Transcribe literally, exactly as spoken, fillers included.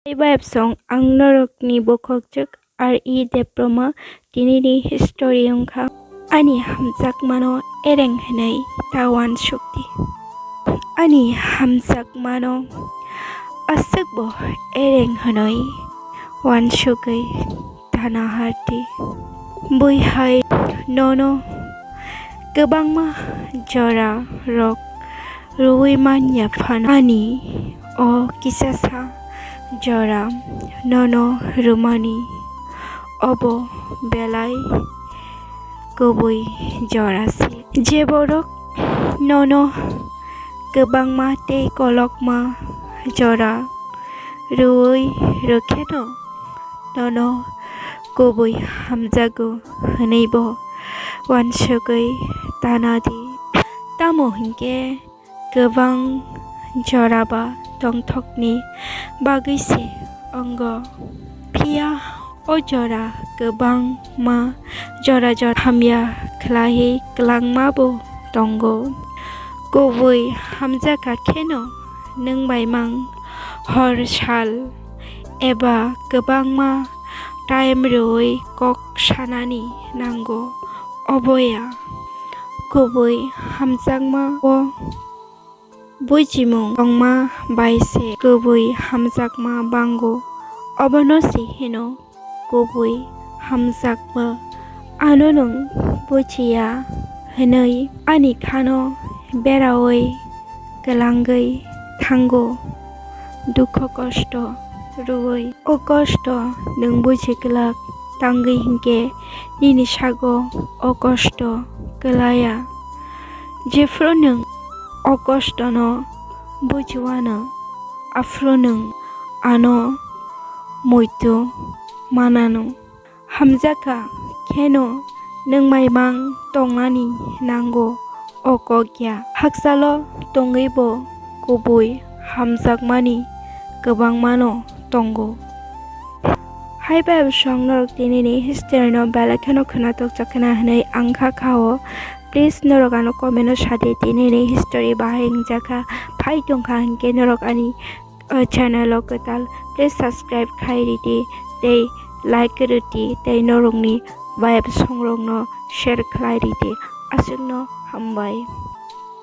Hai bayap song ang norokni bokhokjwk R E Debbarma, tinini history wngkha. Ani hamjakmano ereng hwnwi ta uansukdi. Ani hamjakmano aswkbo ereng hwnwi uansugwi tana hardi. Bui hai nono kwbangma jora rok rwui manya phano ani o kisasa jora nono rwmani obo belai kubui jora se. Je borok nono kwbangma tei kolokma jora rwui rwkheno nono kubui hamjago hwnwibo uansugwi tana di. Tamo hinkhe kwbang jora ba tongthokni bagwi se wngo. Phiya o jora kwbangma jora jora hamya khlaiwi kwlangmabo tongo. Kubui hamjakha kheno nwng bai mang hor sal eba kwbangma time rwui kok sanani nango. Obo ya kubui hamjakma o bujimung tongma bai se kubui hamjakma bango. Obono se hino kubui hamjakma. Ano nwng bujiya hwnwi ani khano beraui kwlangwi thango, dukho kosto rwui. O kosto nwng buji glak tangwi hinkhe nini sago o kosto kwlaya. Jephru nwng o kostono bujiwano, aphru nwng ano muitu manano. Hamjakha kheno nwng maimang tongnani nango o kok ya. Hakchalo tongwibo kubui hamjakmani kwbangmano tongo. Hai bai bwswk norok tinini history no belai kheno khwnatok chak khwna hwnwi ang kha kha o. Please norok ano comment o sadi tinini history bahai wngjakha. Phai tongkha hinkhe norok ani o channel o kwtal, please subscribe khai ridi tei like rwdi tei norokni bayap songrokno share khlai ridi. Aswkno hambai.